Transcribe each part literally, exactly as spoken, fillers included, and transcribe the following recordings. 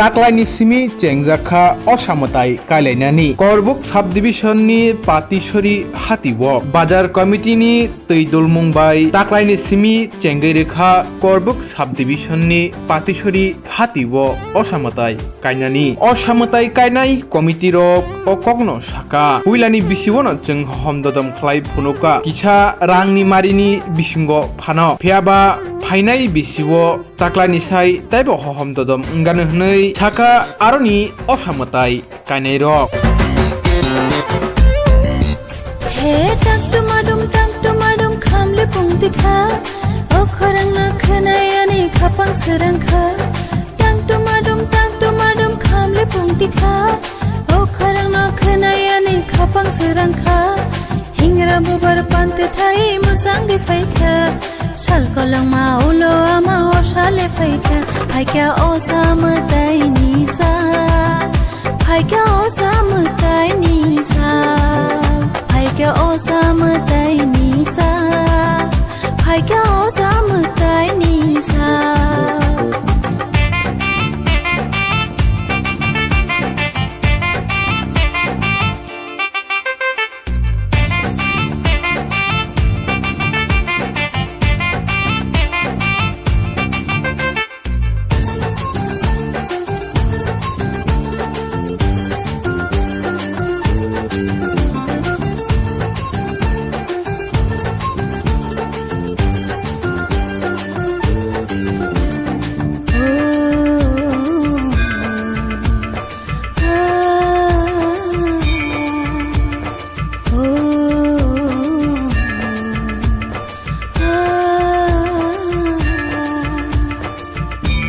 Taklaini simi chengjak kha osa mwtai kailainani. Korbuk subdivision ni Patisori hati o bazar committee ni twi dulmung bai taklaini simi chengwi rwkha Korbuk subdivision ni Patisori hati o osa mwtai kainani. Osa mwtai kainai committee rok o kokno saka. Puilani bisio no chwng hohom dodom khlai phunuka kisa rangni marini bisingo phano. Phiyaba phainai bisio taklani sai teibo hohom dodom wngano hwnwi saka aroni osa mwtai kainai rok. He tak tumadum tak tumadum khamle pungti kha, o khorang no khwnai ani khapang srang kha. Tak tumadum tak tumadum khamle pungti kha, o khorang no khwnai ani khapang srang kha. Hingra bubar pante thai mwchang de phai kha, sal kolongma ulo ama osa le phai kha. Phai kha osa mwtai ni sa. Phaikha osa mwtai ni sa, phaikha osa mwtai ni sa, phaikha osa mwtai ni sa.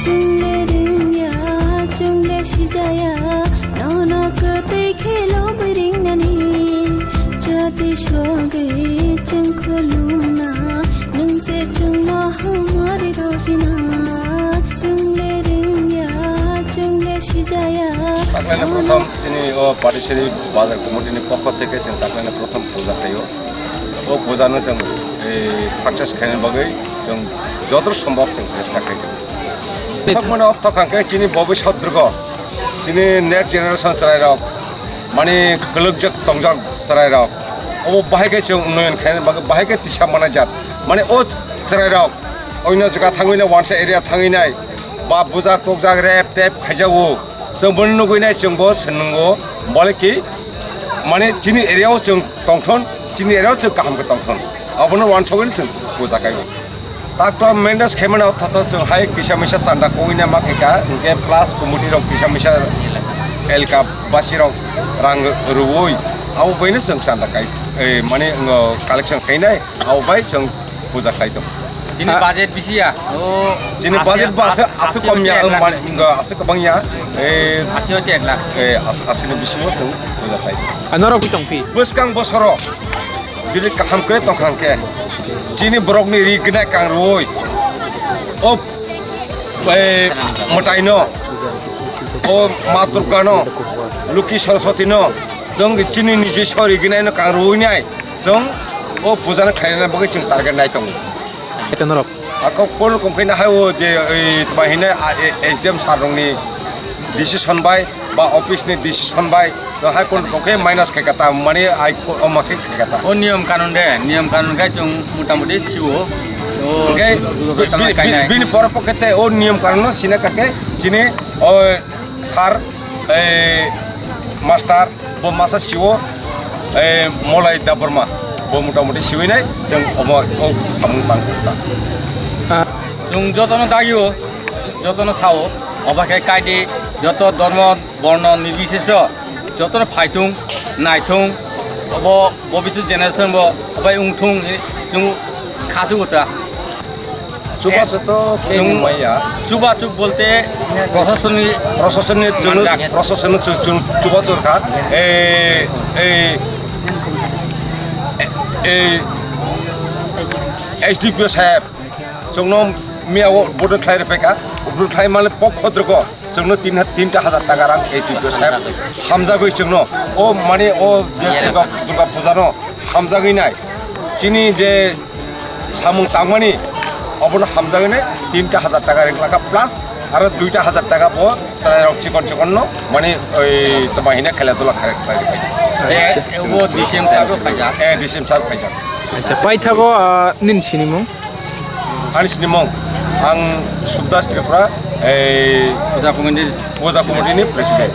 Chwngle ringya, chwngle sijaya, nono kwtwi khe lob ringnani. Jati sogwi chwng khulumna, nwng se chwngno hamari rwrina. Chwngle ringya, chwngle sijaya, Taklaini nono prothom chini o Patisori bazar committee ni pokho theke chwng taklaini prothom puja khaio. O puja no chwng, eh, success khaina bagwi chwng joto sombhob chwng chesta khaio. Sok mane o thokang khe chini bobisot rwgo, chini next generation chwrai rok, mani kwlwkjak tongjak chwrai rok, obo bahai khe chwng unnoyon khaina bagwi bahai khe tisa manajak. Mani o chwrai rok oino jaga thangwi nai, wansa area thangwi nai, ba bujak tokjak, rep tep khaijago. Chwng bono nugwi nai, chwngbo swnwngo, bole ki, mane, chini area o chwng tongthon, chini area o chwng kaham khe tongthon, abono wansugwi chwng puja kaiwi. Takto manage khaimani othoto chwng hai kisa misa chanda kongwi nai ma khaika, hinkhe plus committee rok kisa misa elka basi rok rang rwui, abo baino chwng chanda kai, eh, mane, collection khainai, abo bai chwng puja khai tongo. Chini Ah. budget bisi ya? O, Chini asi, budget ba asi, asi, asi kom ya, hoite ek lakh mani, bisi. Asi kwbang ya. Eh, Asi hoite ek lakh. Eh, as-, asi ni bisingo chwng puja khai tongo. Ah, norok tong phi? Bwskang bosoro jodi kaham kre tong kha hwnkhe, chini borokni ri gwnai kang rwui, o, eh, mwtaino, o Ma Durgano, Loki Saraswatino, chwng chini niji sori gwnai no kang rwui nai. Chwng o puja no khlaina bagwi chwng target nai tongo. Ete norok? Ako kol kongkhe na hai o je oi tma hinai, a, e, S D M sir rokni decision bai ba office ni decision bai chwng hai kol kongkhe minus khai kata mani ai ko-, o ma khe khai kata. O niyom kanun de, niyom kanun khai chwng mota moti siwo. O Hwnkhe dudo bi-, tama bi-, kainai. Bini poro pokhe te o niyom kanun no sina kake chini o sir, eh, master, bo masa siwo, eh, Molai Debbarma, bo mota moti siwi nai, chwng omo o samung tang kha. Ah. Chwng jotono dagio, jotono sao, obo khe kaidi, joto dormo, borno, nirbiseso, jotono phaithung, naithung, obo bobiswt generation bo obai wngthung, chwng khachugo ta. Chubachu to tei Chwng maya. Chubachu bolte prosasoni Prosasoni chwng, manjak. Prosasoni chwng, chwng chubachu kha. Eh, eh, eh, S D P O saheb. Chwngno miya o budget khlai rwphaikha. Budget khlai male pokho drwgo. Chwngno tin ha-, tinta hajar taka rang S D P O saheb hamjagwi chwngno o mane o je Durga, Durga puja no hamjagwi nai chini je samung tangmani obono hamjagwi nai tinta hajar taka ring laka plus Aro duita hajar taka bo chwrairok chikon chikon no, mani oi toma hine khela dula khai, khai, khai. Eh, bo D C M sir bo phaijak. Eh, D C M sir phaijak. Acha, paithago, ah, nini sinimung? Ani sinimung, ang Subdas Tripura, ei, Puja committee. Puja committee ni president.